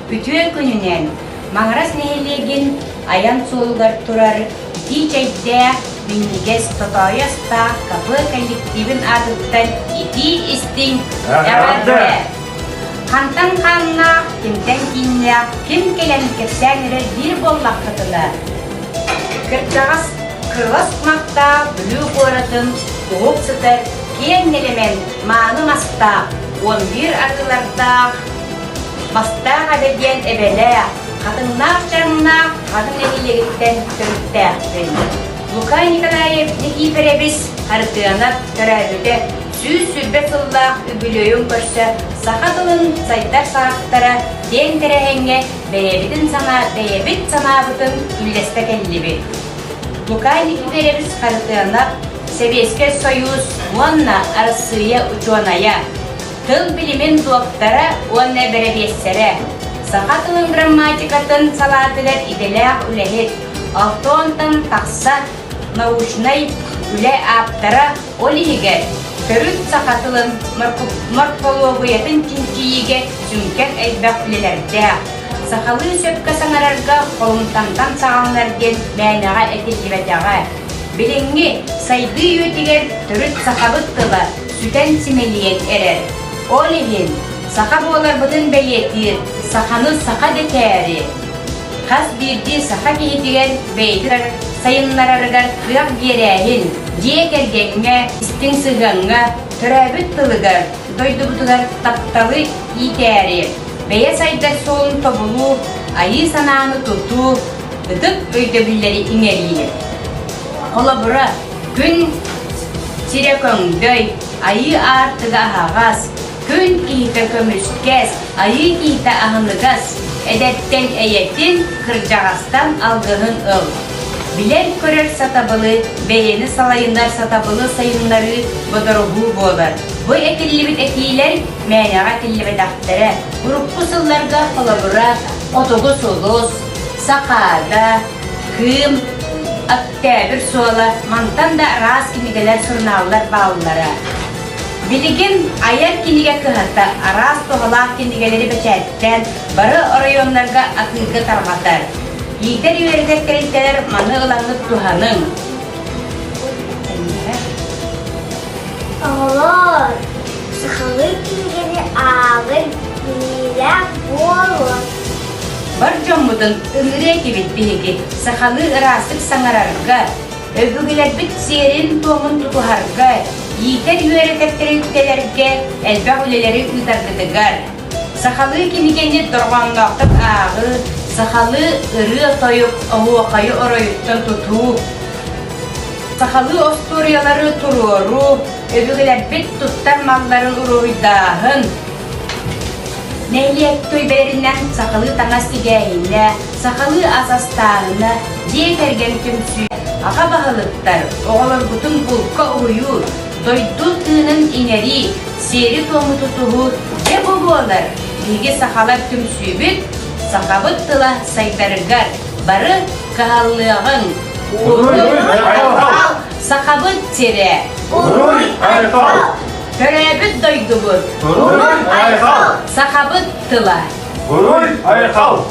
Үтүө күнүнэн Маҥырас нэһилиэгин айан суолугар турар итии чэйдээх, минньигэс тотоойу астаах кафе коллективын аатыттан итии-истиҥ эҕэрдэ! Хантан хааннаах, кимтэн кииннээх, ким кэлэн кэпсээн эрэр диир буоллаххытына, кырдьаҕас кырылас кумахтаах Бүлүү куоратын уһук сытар киэҥ нэлэмэн мааны мастаах, 11 арыылардаах Мастаах эбэ диэн эбэлээх, хатыҥнаах чаҥнаах хатыҥ нэһилиэгиттэн төрүттээхпин. Лука Николаев Никиипэрэбис Харытыанап төрөөбүтэ 120 сыллаах үбүлүөйүн көрсө саха тылын сайдар саҕахтара диэн тэрээһиҥҥэ бэйэбитин санаа бэйэбит санаабытын үллэстэ кэллибит. Лука Никиипэрэбис Харытыанап Сэбиэскэй Сойуус уонна Арассыыйа учуонайа, тыл билимин дуоктара уонна бэрэбиэссэрэ, саха тылын грамматикатын салаатыгар идэлээх үлэһит, алтонтан тахса научнай үлэ ааптара, ол иһигэр төрүт саха тылын морфологиятын чинчийиигэ сүҥкэн элбэх үлэлэрдээх, сахалыы сөпкө саҥарарга холумтантан саҕаланар диэн мээнэҕэ этиллибэтэҕэ. Билиҥҥи сайдыы үйэтигэр төрүт сахабыт тыла сүтэн симэлийэн эрэр. Ол иһин саха буоларбытын бэлиэтиир саханы саха дэтээри, хас биирдии саха киһитигэр бэйэтин сайыннарарыгар кыах биэрээһин, дьиэ кэргэҥҥэ истиҥ сыһыаҥҥа, төрөөбүт тылыгар, дойдубутугар тапталы иитээри, бэйэ сайдар суолун тобулуу, айыы санааны тутуу, ытык өйдөбүллэри иҥэрии. Холобура, күн сирэ көҥдөй, айыы аартыга аһаҕас, күн киһитэ көмүскэс, айыы киһитэ аһыныгас, эдэртэн эйэтин, кырдьаҕастан алгыһын ыл. Билэр-көрөр сатабылы, бэйэни салайынар сатабылы сайыннарыы бодоруһуу буолар. Бу этиллибит этиилэр мээнэҕэ этиллибэтэхтэрэ. Урукку сылларга холобура Хотугу сулус, Сахаада, Кыым, Октябрь суола мантан да араас кинигэлэр, сурунааллар бааллара. Билигин айар кинигэ кыһата араас туһалаах кинигэлэри бэчээттээн бары оройуоннарга атыыга тарҕатар. Иитэр-үөрэтэр тэрилтэлэр маны ылаҥҥыт туһаныҥ. Оҕолоор, сахалыы кинигэни ааҕыҥ, билиилээх буолуҥ. Бар дьоммутун ыҥырыа этибит биһиги сахалыы ыраастык саҥарарга, өбүгэлэрбит сиэрин-туомун тутуһарга, иитэр-үөрэтэр тэрилтэлэргэ элбэх үлэлэри ыытаргытыгар. Сахалыы кинигэни дорҕоонноохтук ааҕыы, сахалыы ырыа-тойук, оһуохайы оройуттан тутуу, сахалыы остуоруйалары туруоруу, өбүгэлэрбит туттар малларын уруһуйдааһын, Нэһилиэк түөлбэлэринэн сахалыы таҥас тигээһинэ, сахалыы ас астааһына, дьиэ кэргэн түмсүү, аҕа баһылыктар, оҕолорбутун булка уһуйуу, дойду тыынын иҥэрии, сиэри-туому тутуһуу дьэ бу буолар биһиги сахалар түмсүүбүт, сахабыт тыла сайдарыгар бары кыһаллыаҕыҥ. Уруй айхал! Сахабыт сирэ! Уруй айхал! Төрөөбүт дойдубут! Уруй айхал! Сахабыт тыла! Уруй айхал!